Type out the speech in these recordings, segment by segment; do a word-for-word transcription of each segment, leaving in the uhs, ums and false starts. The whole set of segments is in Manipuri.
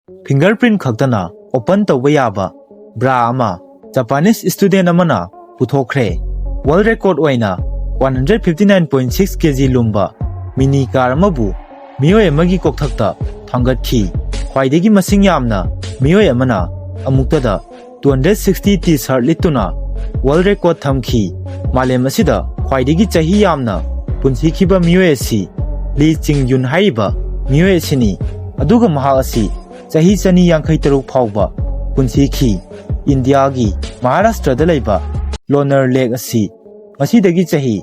ꯐꯤꯡꯒꯔ ꯄ꯭ꯔꯤꯟꯠ ꯈꯛꯇꯅ ꯑꯣꯄꯟ ꯇꯧꯕ ꯌꯥꯕ ꯕ꯭ꯔꯥ ꯑꯃ ꯖꯄꯥꯅꯤꯁ ꯁ꯭ꯇꯨꯗꯦꯟꯠ ꯑꯃꯅ ꯄꯨꯊꯣꯛꯈ꯭ꯔꯦ꯫ ꯋꯥꯔꯜꯗ ꯔꯦꯀꯣꯔꯗ ꯑꯣꯏꯅ one hundred fifty nine point six K G ꯂꯨꯝꯕ ꯃꯤꯅꯤ ꯀꯥꯔ ꯑꯃꯕꯨ ꯃꯤꯑꯣꯏ ꯑꯃꯒꯤ ꯀꯣꯛꯊꯛꯇ ꯊꯥꯡꯒꯠꯈꯤ꯫ ꯈ꯭ꯋꯥꯏꯗꯒꯤ ꯃꯁꯤꯡ ꯌꯥꯝꯅ ꯃꯤꯑꯣꯏ ꯑꯃꯅ ꯑꯃꯨꯛꯇꯗ two hundred sixty T shirt ꯂꯤꯠꯇꯨꯅ ꯋꯥꯔꯜꯗ ꯔꯦꯀꯣꯔꯗ ꯊꯝꯈꯤ꯫ ꯃꯥꯂꯦꯝ ꯑꯁꯤꯗ ꯈ꯭ꯋꯥꯏꯗꯒꯤ ꯆꯍꯤ ꯌꯥꯝꯅ ꯄꯨꯟꯁꯤꯈꯤꯕ ꯃꯤꯑꯣꯏ ꯑꯁꯤ ꯂꯤ ꯆꯤꯡ ꯌꯨꯟ ꯍꯥꯏꯔꯤꯕ ꯃꯤꯑꯣꯏ ꯑꯁꯤꯅꯤ꯫ ꯑꯗꯨꯒ ꯃꯍꯥꯛ ꯑꯁꯤ ꯆꯍꯤ ꯆꯅꯤ ꯌꯥꯡꯈꯩ ꯇꯔꯨꯛ ꯐꯥꯎꯕ ꯄꯨꯟꯁꯤꯈꯤ꯫ ꯏꯟꯗꯤꯌꯥꯒꯤ ꯃꯍꯥꯔꯥꯁꯇ꯭ꯔꯗ ꯂꯩꯕ ꯂꯣꯅꯔ ꯂꯦꯛ ꯑꯁꯤ ꯉꯁꯤꯗꯒꯤ ꯆꯍꯤ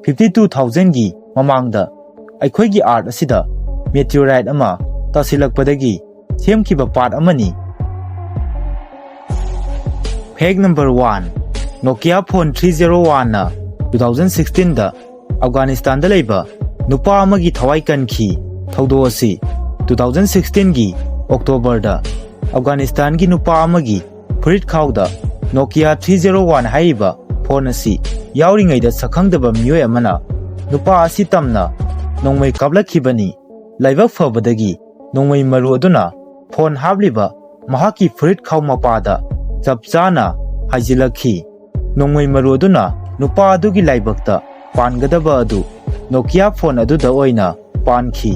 ꯐꯤꯐꯇꯤ ꯇꯨ ꯊꯥꯎꯖꯟꯒꯤ ꯃꯃꯥꯡꯗ ꯑꯩꯈꯣꯏꯒꯤ ꯑꯥꯔꯊ ꯑꯁꯤꯗ ꯃꯦꯇꯤꯑꯣꯔꯥꯏꯠ ꯑꯃ ꯇꯥꯁꯤꯜꯂꯛꯄꯗꯒꯤ ꯁꯦꯝꯈꯤꯕ ꯄꯥꯠ ꯑꯃꯅꯤ꯫ Fact number one, Nokia phone three zero ꯋꯥꯟꯅ ꯇꯨ ꯊꯥꯎꯖꯟ ꯁꯤꯛꯁꯇꯤꯟꯗ ꯑꯐꯒꯥꯅꯤꯁꯇꯥꯟꯗ ꯂꯩꯕ ꯅꯨꯄꯥ ꯑꯃꯒꯤ ꯊꯋꯥꯏ ꯀꯟꯈꯤ꯫ ꯊꯧꯗꯣꯛ ꯑꯁꯤ ꯇꯨ ꯊꯥꯎꯖꯟ ꯁꯤꯛꯁꯇꯤꯟꯒꯤ ꯑꯣꯛꯇꯣꯕꯔꯗ ꯑꯐꯒꯥꯅꯤꯁꯇꯥꯟꯒꯤ ꯅꯨꯄꯥ ꯑꯃꯒꯤ ꯐꯨꯔꯤꯠ ꯈꯥꯎꯗ ꯅꯣꯀꯤꯌꯥ ꯊ꯭ꯔꯤ ꯖꯦꯔꯣ ꯋꯥꯟ ꯍꯥꯏꯔꯤꯕ ꯐꯣꯟ ꯑꯁꯤ ꯌꯥꯎꯔꯤꯉꯩꯗ ꯁꯛꯈꯪꯗꯕ ꯃꯤꯑꯣꯏ ꯑꯃꯅ ꯅꯨꯄꯥ ꯑꯁꯤ ꯇꯝꯅ ꯅꯣꯡꯃꯩ ꯀꯥꯞꯂꯛꯈꯤꯕꯅꯤ꯫ ꯂꯥꯏꯕꯛ ꯐꯕꯗꯒꯤ ꯅꯣꯡꯃꯩ ꯃꯔꯨ ꯑꯗꯨꯅ ꯐꯣꯟ ꯍꯥꯞꯂꯤꯕ ꯃꯍꯥꯛꯀꯤ ꯐꯨꯔꯤꯠ ꯈꯥꯎ ꯃꯄꯥꯗ ꯆꯞ ꯆꯥꯅ ꯍꯥꯏꯖꯤꯜꯂꯛꯈꯤ꯫ ꯅꯣꯡꯃꯩ ꯃꯔꯨ ꯑꯗꯨꯅ ꯅꯨꯄꯥ ꯑꯗꯨꯒꯤ ꯂꯥꯏꯕꯛꯇ ꯄꯥꯟꯒꯗꯕ ꯑꯗꯨ ꯅꯣꯀꯤꯌꯥ ꯐꯣꯟ ꯑꯗꯨꯗ ꯑꯣꯏꯅ ꯄꯥꯟꯈꯤ꯫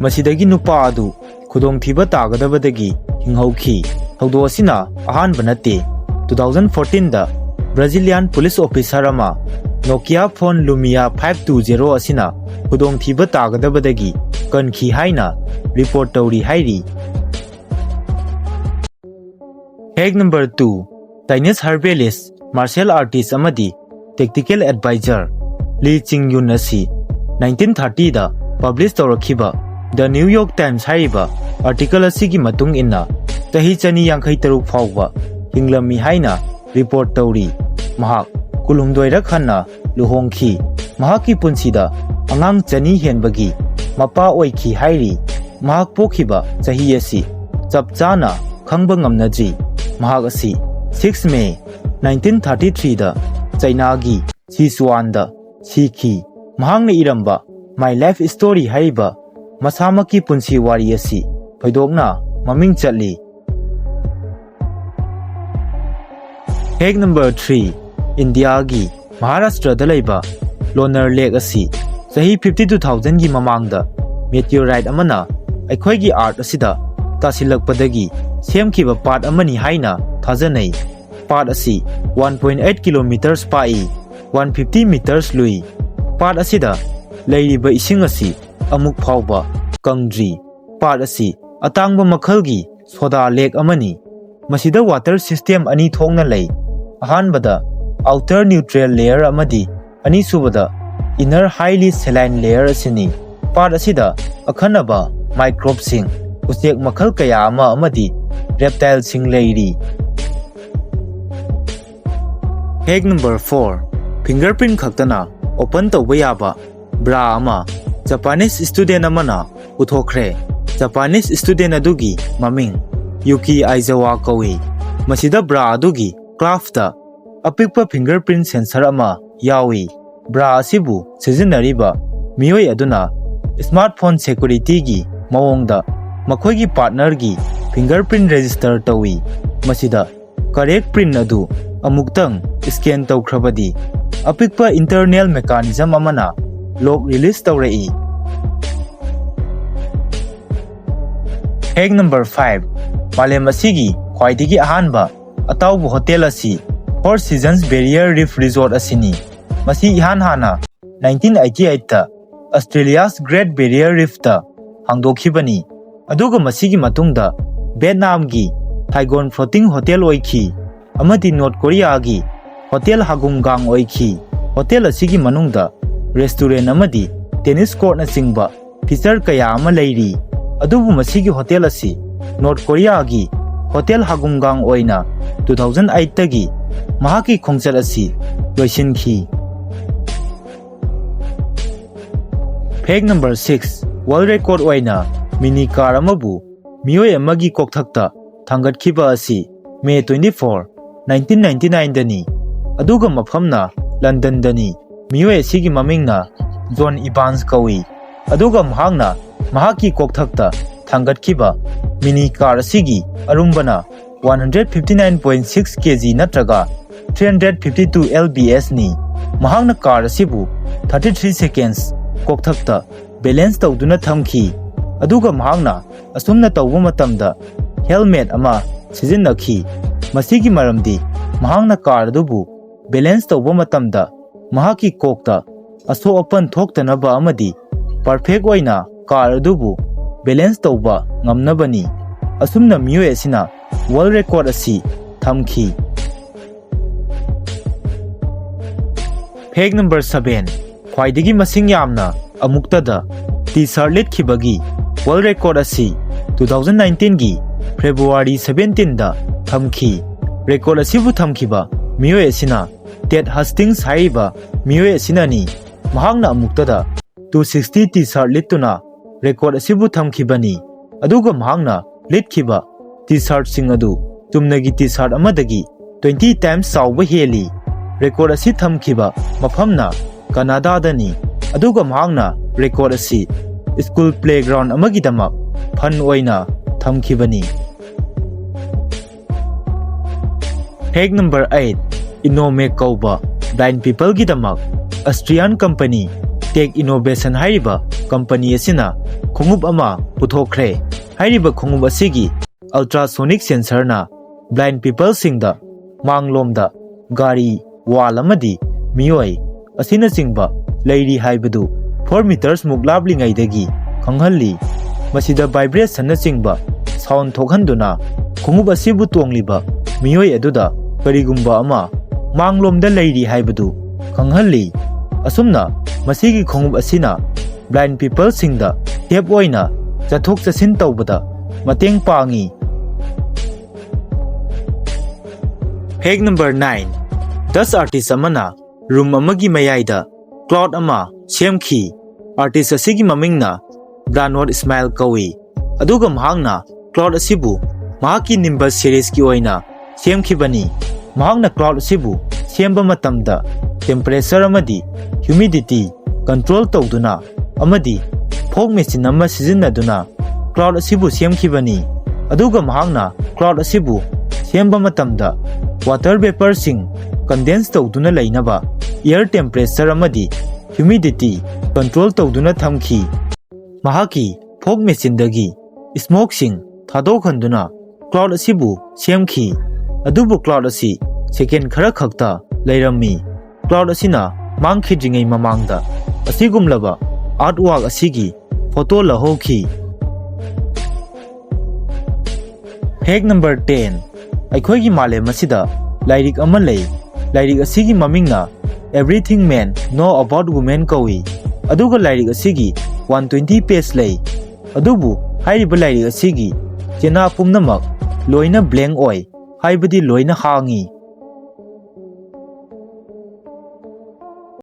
ꯃꯁꯤꯗꯒꯤ ꯅꯨꯄꯥ ꯑꯗꯨ ꯈꯨꯗꯣꯡꯊꯤꯕ ꯇꯥꯒꯗꯕꯗꯒꯤ ꯍꯤꯡꯍꯧꯈꯤ꯫ ꯊꯧꯗꯣꯛ ꯑꯁꯤꯅ ꯑꯍꯥꯟꯕ ꯅꯠꯇꯦ꯫ ꯇꯨ ꯊꯥꯎꯖꯟ ꯐꯣꯔꯇꯤꯟꯗ ꯕ꯭ꯔꯥꯖꯤꯂꯤꯌꯥꯟ ꯄꯨꯂꯤꯁ ꯑꯣꯐꯤꯁꯥꯔ ꯑꯃ Nokia phone Lumia five two zero ꯑꯁꯤꯅ ꯈꯨꯗꯣꯡꯊꯤꯕ ꯇꯥꯒꯗꯕꯗꯒꯤ ꯀꯟꯈꯤ ꯍꯥꯏꯅ ꯔꯤꯄꯣꯔꯠ ꯇꯧꯔꯤ ꯍꯥꯏꯔꯤ꯫ Fact number two, Chinese herbalist, martial artist ꯑꯃꯗꯤ ꯇꯦꯛꯇꯤꯀꯦꯜ ꯑꯦꯗꯚꯥꯏꯖꯔ ꯂꯤ ꯆꯤꯡ ꯌꯨꯟ ꯑꯁꯤ ꯅꯥꯏꯟꯇꯤꯟ ꯊꯥꯔꯇꯤꯗ ꯄꯕ꯭ꯂꯤꯁ ꯇꯧꯔꯛꯈꯤꯕ ꯗ ꯅ꯭ꯌꯨ ꯌꯣꯔꯛ ꯇꯥꯏꯝꯁ ꯍꯥꯏꯔꯤꯕ ꯑꯥꯔꯇꯤꯀꯜ ꯑꯁꯤꯒꯤ ꯃꯇꯨꯡ ꯏꯟꯅ ꯆꯍꯤ ꯆꯅꯤ ꯌꯥꯡꯈꯩ ꯇꯔꯨꯛ ꯐꯥꯎꯕ ꯍꯤꯡꯂꯝꯃꯤ ꯍꯥꯏꯅ ꯔꯤꯄꯣꯔꯠ ꯇꯧꯔꯤ꯫ ꯃꯍꯥꯛ ꯀꯨꯟꯍꯨꯝꯗꯣꯏꯔꯛ ꯍꯟꯅ ꯂꯨꯍꯣꯡꯈꯤ꯫ ꯃꯍꯥꯛꯀꯤ ꯄꯨꯟꯁꯤꯗ ꯑꯉꯥꯡ ꯆꯅꯤ ꯍꯦꯟꯕꯒꯤ ꯃꯄꯥ ꯑꯣꯏꯈꯤ ꯍꯥꯏꯔꯤ꯫ ꯃꯍꯥꯛ ꯄꯣꯛꯈꯤꯕ ꯆꯍꯤ ꯑꯁꯤ ꯆꯞ ꯆꯥꯅ ꯈꯪꯕ ꯉꯝꯅꯗ꯭ꯔꯤ꯫ ꯃꯍꯥꯛ ꯑꯁꯤ ꯁꯤꯛꯁ ꯃꯦ ꯅꯥꯏꯟꯇꯤꯟ ꯊꯥꯔꯇꯤ ꯊ꯭ꯔꯤꯗ ꯆꯩꯅꯥꯒꯤ ꯁꯤꯆꯨꯋꯥꯟꯗ ꯁꯤꯈꯤ꯫ ꯃꯍꯥꯛꯅ ꯏꯔꯝꯕ My Life Story ꯍꯥꯏꯔꯤꯕ ꯃꯁꯥꯃꯛꯀꯤ ꯄꯨꯟꯁꯤ ꯋꯥꯔꯤ ꯑꯁꯤ ꯊꯣꯏꯗꯣꯛꯅ ꯃꯃꯤꯡ ꯆꯠꯂꯤ꯫ Fact number three, ꯏꯟꯗꯤꯌꯥꯒꯤ ꯃꯍꯥꯔꯥꯁꯇ꯭ꯔꯗ ꯂꯩꯕ ꯂꯣꯅꯔ ꯂꯦꯛ ꯑꯁꯤ ꯆꯍꯤ fifty two thousand ꯒꯤ ꯃꯃꯥꯡꯗ meteorite ꯑꯃꯅ ꯑꯩꯈꯣꯏꯒꯤ ꯑꯥꯔꯊ ꯑꯁꯤꯗ ꯇꯥꯁꯤꯜꯂꯛꯄꯗꯒꯤ ꯁꯦꯝꯈꯤꯕ ꯄꯥꯠ ꯑꯃꯅꯤ ꯍꯥꯏꯅ ꯊꯥꯖꯅꯩ꯫ ꯄꯥꯠ ꯑꯁꯤ one point eight kilometers ꯄꯥꯛꯏ, one fifty meters ꯂꯨꯏ꯫ ꯄꯥꯠ ꯑꯁꯤꯗ ꯂꯩꯔꯤꯕ ꯏꯁꯤꯡ ꯑꯁꯤ ꯑꯃꯨꯛ ꯐꯥꯎꯕ ꯀꯪꯗ꯭ꯔꯤ꯫ ꯄꯥꯠ ꯑꯁꯤ ꯑꯇꯥꯡꯕ ꯃꯈꯜꯒꯤ ꯁꯣꯗꯥ ꯂꯦꯛ ꯑꯃꯅꯤ꯫ ꯃꯁꯤꯗ water system ꯑꯅꯤ ꯊꯣꯛꯅ ꯂꯩ꯫ ꯑꯍꯥꯟꯕꯗ outer neutral layer ꯑꯃꯗꯤ ꯑꯅꯤꯁꯨꯕꯗ inner highly saline layer ꯑꯁꯤꯅꯤ꯫ ꯄꯥꯠ ꯑꯁꯤꯗ ꯑꯈꯟꯅꯕ ꯃꯥꯏꯀ꯭ꯔꯣꯕꯁꯤꯡ, ꯎꯆꯦꯛ ꯃꯈꯜ ꯀꯌꯥ ꯑꯃ ꯑꯃꯗꯤ ꯔꯦꯞꯇꯥꯏꯜꯁꯤꯡ ꯂꯩꯔꯤ꯫ Fact number four, fingerprint ꯈꯛꯇꯅ open ꯇꯧꯕ ꯌꯥꯕ ꯕ꯭ꯔꯥ ꯑꯃ ꯖꯄꯥꯅꯤꯁ student ꯑꯃꯅ ꯄꯨꯊꯣꯛꯈ꯭ꯔꯦ꯫ ꯖꯄꯥꯅꯤꯁ student ꯑꯗꯨꯒꯤ ꯃꯃꯤꯡ ꯌꯨꯀꯤ ꯑꯥꯏꯖꯋꯥ ꯀꯧꯏ꯫ ꯃꯁꯤꯗ ꯕ꯭ꯔꯥ ꯑꯗꯨꯒꯤ clasp ꯇ ꯑꯄꯤꯛꯄ fingerprint sensor ꯑꯃ ꯌꯥꯎꯏ꯫ ꯕ꯭ꯔꯥ ꯑꯁꯤꯕꯨ ꯁꯤꯖꯤꯟꯅꯔꯤꯕ ꯃꯤꯑꯣꯏ ꯑꯗꯨꯅ smartphone security ꯒꯤ ꯃꯑꯣꯡꯗ ꯃꯈꯣꯏꯒꯤ partner ꯒꯤ fingerprint register ꯇꯧꯏ꯫ ꯃꯁꯤꯗ correct print ꯑꯗꯨ ꯑꯃꯨꯛꯇꯪ scan ꯇꯧꯈ꯭ꯔꯕꯗꯤ, ꯑꯄꯤꯛꯄ internal mechanism ꯑꯃꯅ lock release ꯇꯧꯔꯛꯏ꯫ Fact number five, ꯃꯥꯂꯦꯝ ꯑꯁꯤꯒꯤ ꯈ꯭ꯋꯥꯏꯗꯒꯤ ꯑꯍꯥꯟꯕ ꯑꯇꯥꯎꯕ ꯍꯣꯇꯦꯜ ꯑꯁꯤ Four Seasons Barrier Reef Resort ꯑꯁꯤꯅꯤ꯫ ꯃꯁꯤ ꯏꯍꯥꯟ ꯍꯥꯟꯅ nineteen eighty eight ꯇ Australia ꯒꯤ Great Barrier Reef ꯇ ꯍꯥꯡꯗꯣꯛꯈꯤꯕꯅꯤ꯫ ꯑꯗꯨꯒ ꯃꯁꯤꯒꯤ ꯃꯇꯨꯡꯗ ꯚꯤꯌꯦꯠꯅꯥꯝꯒꯤ Saigon Floating Hotel ꯑꯣꯏꯈꯤ ꯑꯃꯗꯤ ꯅꯣꯔꯠ ꯀꯣꯔꯤꯌꯥꯒꯤ ꯍꯣꯇꯦꯜ ꯍꯥꯒꯨꯝꯒꯥꯡ ꯑꯣꯏꯈꯤ꯫ ꯍꯣꯇꯦꯜ ꯑꯁꯤꯒꯤ ꯃꯅꯨꯡꯗ restaurant ꯑꯃꯗꯤ tennis court ꯅꯆꯤꯡꯕ feature ꯀꯌꯥ ꯑꯃ ꯂꯩꯔꯤ꯫ ꯑꯗꯨꯕꯨ ꯃꯁꯤꯒꯤ ꯍꯣꯇꯦꯜ ꯑꯁꯤ ꯅꯣꯔꯠ ꯀꯣꯔꯤꯌꯥꯒꯤ ꯍꯣꯇꯦꯜ ꯍꯥꯒꯨꯝꯒꯥꯡ ꯑꯣꯏꯅ two thousand eight ꯇꯒꯤ ꯃꯍꯥꯛꯀꯤ ꯈꯣꯡꯆꯠ ꯑꯁꯤ ꯂꯣꯏꯁꯤꯟꯈꯤ꯫ Fact number six, world record ꯑꯣꯏꯅ mini car ꯑꯃꯕꯨ ꯃꯤꯑꯣꯏ ꯑꯃꯒꯤ ꯀꯣꯛꯊꯛꯇ ꯊꯥꯡꯒꯠꯈꯤꯕ ꯑꯁꯤ May twenty four, nineteen ninety nine ꯗꯅꯤ꯫ ꯑꯗꯨꯒ ꯃꯐꯝꯅ ꯂꯟꯗꯟꯗꯅꯤ꯫ ꯃꯤꯑꯣꯏ ꯑꯁꯤꯒꯤ ꯃꯃꯤꯡꯅ ꯖꯣꯟ ꯏꯚꯥꯟꯁ ꯀꯧꯏ꯫ ꯑꯗꯨꯒ ꯃꯍꯥꯛꯅ ꯃꯍꯥꯛꯀꯤ ꯀꯣꯛꯊꯛꯇ ꯊꯥꯡꯒꯠꯈꯤꯕ ꯃꯤꯅꯤ ꯀꯥꯔ ꯑꯁꯤꯒꯤ ꯑꯔꯨꯝꯕꯅ one hundred fifty nine point six K G ꯅꯠꯇ꯭ꯔꯒ three hundred fifty two L B S ꯅꯤ꯫ ꯃꯍꯥꯛꯅ ꯀꯥꯔ ꯑꯁꯤꯕꯨ thirty three seconds ꯀꯣꯛꯊꯛꯇ ꯕꯦꯂꯦꯟꯁ ꯇꯧꯗꯨꯅ ꯊꯝꯈꯤ꯫ ꯑꯗꯨꯒ ꯃꯍꯥꯛꯅ ꯑꯁꯨꯝꯅ ꯇꯧꯕ ꯃꯇꯝꯗ ꯍꯦꯜꯃꯦꯠ ꯑꯃ ꯁꯤꯖꯤꯟꯅꯈꯤ꯫ ꯃꯁꯤꯒꯤ ꯃꯔꯝꯗꯤ ꯃꯍꯥꯛꯅ ꯀꯥꯔ ꯑꯗꯨꯕꯨ ꯕꯦꯂꯦꯟꯁ ꯇꯧꯕ ꯃꯇꯝꯗ ꯃꯍꯥꯛꯀꯤ ꯀꯣꯛꯇ ꯑꯁꯣꯛ ꯑꯄꯟ ꯊꯣꯛꯇꯅꯕ ꯑꯃꯗꯤ ꯄꯔꯐꯦꯛ ꯑꯣꯏꯅ ꯀꯥꯔ ꯑꯗꯨꯕꯨ ꯕꯦꯂꯦꯟꯁ ꯇꯧꯕ ꯉꯝꯅꯕꯅꯤ꯫ ꯑꯁꯨꯝꯅ ꯃꯤꯑꯣꯏ ꯑꯁꯤꯅ ꯋꯥꯔꯜ ꯔꯦꯀꯣꯔꯗ ꯑꯁꯤ ꯊꯝꯈꯤ꯫ ꯐꯦꯛ ꯅꯝꯕꯔ ꯁꯚꯦꯟ, ꯈ꯭ꯋꯥꯏꯗꯒꯤ ꯃꯁꯤꯡ ꯌꯥꯝꯅ ꯑꯃꯨꯛꯇꯗ ꯇꯤ ꯁꯥꯔꯠ ꯂꯤꯠꯈꯤꯕꯒꯤ ꯋꯥꯔꯜ ꯔꯦꯀꯣꯔꯗ ꯑꯁꯤ two thousand nineteenꯒꯤ ꯐꯦꯕ꯭ꯔꯨꯋꯥꯔꯤ seventeenꯗ ꯊꯝꯈꯤ꯫ ꯔꯦꯀꯣꯔꯗ ꯑꯁꯤꯕꯨ ꯊꯝꯈꯤꯕ ꯃꯤꯑꯣꯏ ꯑꯁꯤꯅ ꯇꯦꯠ ꯍꯁꯇꯤꯡꯁ ꯍꯥꯏꯔꯤꯕ ꯃꯤꯑꯣꯏ ꯑꯁꯤꯅꯅꯤ꯫ ꯃꯍꯥꯛꯅ ꯑꯃꯨꯛꯇꯗ two sixty ꯇꯤ ꯁꯥꯔꯠ ꯂꯤꯠꯇꯨꯅ ꯔꯦꯀꯣꯔꯗ ꯑꯁꯤꯕꯨ ꯊꯝꯈꯤꯕꯅꯤ꯫ ꯑꯗꯨꯒ ꯃꯍꯥꯛꯅ ꯂꯤꯠꯈꯤꯕ ꯇꯤ ꯁꯥꯔꯠꯁꯤꯡ ꯑꯗꯨ ꯆꯨꯝꯅꯒꯤ ꯇꯤ ꯁꯥꯔꯠ ꯑꯃꯗꯒꯤ twenty times ꯆꯥꯎꯕ ꯍꯦꯜꯂꯤ꯫ ꯔꯦꯀꯣꯔꯗ ꯑꯁꯤ ꯊꯝꯈꯤꯕ ꯃꯐꯝꯅ ꯀꯅꯥꯗꯥꯗꯅꯤ꯫ ꯑꯗꯨꯒ ꯃꯍꯥꯛꯅ ꯔꯦꯀꯣꯔꯗ ꯑꯁꯤ ꯁ꯭ꯀꯨꯜ ꯄ꯭ꯂꯦꯒ꯭ꯔꯥꯎꯟ ꯑꯃꯒꯤꯗꯃꯛ ꯐꯟ ꯑꯣꯏꯅ ꯊꯝꯈꯤꯕꯅꯤ꯫ ꯐꯦꯛ ꯅꯝꯕꯔ ꯑꯩꯠ, ꯏꯅꯣꯃꯦꯛ ꯀꯧꯕ ꯕ꯭ꯂꯥꯏꯟ ꯄꯤꯄꯜꯒꯤꯗꯃꯛ ꯑꯁꯇ꯭ꯔꯤꯌꯥꯟ ꯀꯝꯄꯅꯤ ꯇꯦꯛ ꯏꯅꯣꯚꯦꯁꯟ ꯍꯥꯏꯔꯤꯕ ꯀꯝꯄꯅꯤ ꯑꯁꯤꯅ ꯈꯣꯡꯎꯞ ꯑꯃ ꯄꯨꯊꯣꯛꯈ꯭ꯔꯦ꯫ ꯍꯥꯏꯔꯤꯕ ꯈꯣꯡꯎꯞ ꯑꯁꯤꯒꯤ ꯑꯜꯇ꯭ꯔꯥꯁꯣꯅꯤꯛ ꯁꯦꯟꯁꯔꯅ ꯕ꯭ꯂꯥꯏꯟ ꯄꯤꯄꯜꯁꯤꯡꯗ ꯃꯥꯡꯂꯣꯝꯗ ꯒꯥꯔꯤ, ꯋꯥꯜ ꯑꯃꯗꯤ ꯃꯤꯑꯣꯏ ꯑꯁꯤꯅꯆꯤꯡꯕ ꯂꯩꯔꯤ ꯍꯥꯏꯕꯗꯨ four meters ꯃꯨꯛ ꯂꯥꯞꯂꯤꯉꯩꯗꯒꯤ ꯈꯪꯍꯜꯂꯤ꯫ ꯃꯁꯤꯗ ꯚꯥꯏꯕ꯭ꯔꯦꯁꯟꯅꯆꯤꯡꯕ ꯁꯥꯎꯟ ꯊꯣꯛꯍꯟꯗꯨꯅ ꯈꯣꯡꯎꯞ ꯑꯁꯤꯕꯨ ꯇꯣꯡꯂꯤꯕ ꯃꯤꯑꯣꯏ ꯑꯗꯨꯗ ꯀꯔꯤꯒꯨꯝꯕ ꯑꯃ ꯃꯥꯡꯂꯣꯝꯗ ꯂꯩꯔꯤ ꯍꯥꯏꯕꯗꯨ ꯈꯪꯍꯜꯂꯤ꯫ ꯑꯁꯨꯝꯅ ꯃꯁꯤꯒꯤ ꯈꯣꯡꯎꯞ ꯑꯁꯤꯅ ꯕ꯭ꯂꯥꯏꯟ ꯄꯤꯄꯜꯁꯤꯡꯗ ꯁꯦꯐ ꯑꯣꯏꯅ ꯆꯠꯊꯣꯛ ꯆꯠꯁꯤꯟ ꯇꯧꯕꯗ ꯃꯇꯦꯡ ꯄꯥꯡꯏ꯫ ꯐꯦꯛ ꯅꯝꯕꯔ ꯅꯥꯏꯟ, ꯗꯁ ꯑꯥꯔꯇꯤꯁ ꯑꯃꯅ ꯔꯨꯝ ꯑꯃꯒꯤ ꯃꯌꯥꯏꯗ ꯀ꯭ꯂꯥꯎꯗ ꯑꯃ ꯁꯦꯝꯈꯤ꯫ ꯑꯥꯔꯇꯤꯁ ꯑꯁꯤꯒꯤ ꯃꯃꯤꯡꯅ ꯕ꯭ꯔꯥꯅꯣꯠ ꯏꯁꯃꯥꯏꯜ ꯀꯧꯏ꯫ ꯑꯗꯨꯒ ꯃꯍꯥꯛꯅ ꯀ꯭ꯂꯥꯎꯗ ꯑꯁꯤꯕꯨ ꯃꯍꯥꯛꯀꯤ ꯅꯤꯝꯕꯁ ꯁꯤꯔꯤꯖꯀꯤ ꯑꯣꯏꯅ ꯁꯦꯝꯈꯤꯕꯅꯤ꯫ ꯃꯍꯥꯛꯅ ꯀ꯭ꯂꯥꯎꯗ ꯑꯁꯤꯕꯨ ꯁꯦꯝꯕ ꯃꯇꯝꯗ ꯇꯦꯝꯄꯔꯦꯆꯔ ꯑꯃꯗꯤ ꯍ꯭ꯌꯨꯃꯤꯗꯤꯇꯤ ꯀꯟꯇ꯭ꯔꯣꯜ ꯇꯧꯗꯨꯅ ꯑꯃꯗꯤ ꯐꯣꯒ ꯃꯦꯆꯤꯟ ꯑꯃ ꯁꯤꯖꯤꯟꯅꯗꯨꯅ cloud ꯑꯁꯤꯕꯨ ꯁꯦꯝꯈꯤꯕꯅꯤ꯫ ꯑꯗꯨꯒ ꯃꯍꯥꯛꯅ cloud ꯑꯁꯤꯕꯨ ꯁꯦꯝꯕ ꯃꯇꯝꯗ water vaporꯁꯤꯡ condense ꯇꯧꯗꯨꯅ ꯂꯩꯅꯕ air temperature ꯑꯃꯗꯤ humidity control ꯇꯧꯗꯨꯅ ꯊꯝꯈꯤ꯫ ꯃꯍꯥꯛꯀꯤ fog machineꯗꯒꯤ smokeꯁꯤꯡ ꯊꯥꯗꯣꯛꯍꯟꯗꯨꯅ cloud ꯑꯁꯤꯕꯨ ꯁꯦꯝꯈꯤ꯫ ꯑꯗꯨꯕꯨ cloud ꯑꯁꯤ second ꯈꯔ ꯈꯛꯇ ꯂꯩꯔꯝꯃꯤ꯫ Cloud ꯑꯁꯤꯅ ꯃꯥꯡꯈꯤꯗ꯭ꯔꯤꯉꯩ ꯃꯃꯥꯡꯗ ꯑꯁꯤꯒꯨꯝꯂꯕ artwork ꯑꯁꯤꯒꯤ photo ꯂꯧꯍꯧꯈꯤ꯫ Fact number ten, ꯑꯩꯈꯣꯏꯒꯤ ꯃꯥꯂꯦꯝ ꯑꯁꯤꯗ ꯂꯥꯏꯔꯤꯛ ꯑꯃ ꯂꯩ꯫ ꯂꯥꯏꯔꯤꯛ ꯑꯁꯤꯒꯤ ꯃꯃꯤꯡꯅ Everything Men Know About Women ꯀꯧꯏ꯫ ꯑꯗꯨꯒ ꯂꯥꯏꯔꯤꯛ ꯑꯁꯤꯒꯤ one twenty page ꯂꯩ꯫ ꯑꯗꯨꯕꯨ ꯍꯥꯏꯔꯤꯕ ꯂꯥꯏꯔꯤꯛ ꯑꯁꯤꯒꯤ ꯆꯦꯅꯥ ꯄꯨꯝꯅꯃꯛ ꯂꯣꯏꯅ blank ꯑꯣꯏ, ꯍꯥꯏꯕꯗꯤ ꯂꯣꯏꯅ ꯍꯥꯡꯉꯤ꯫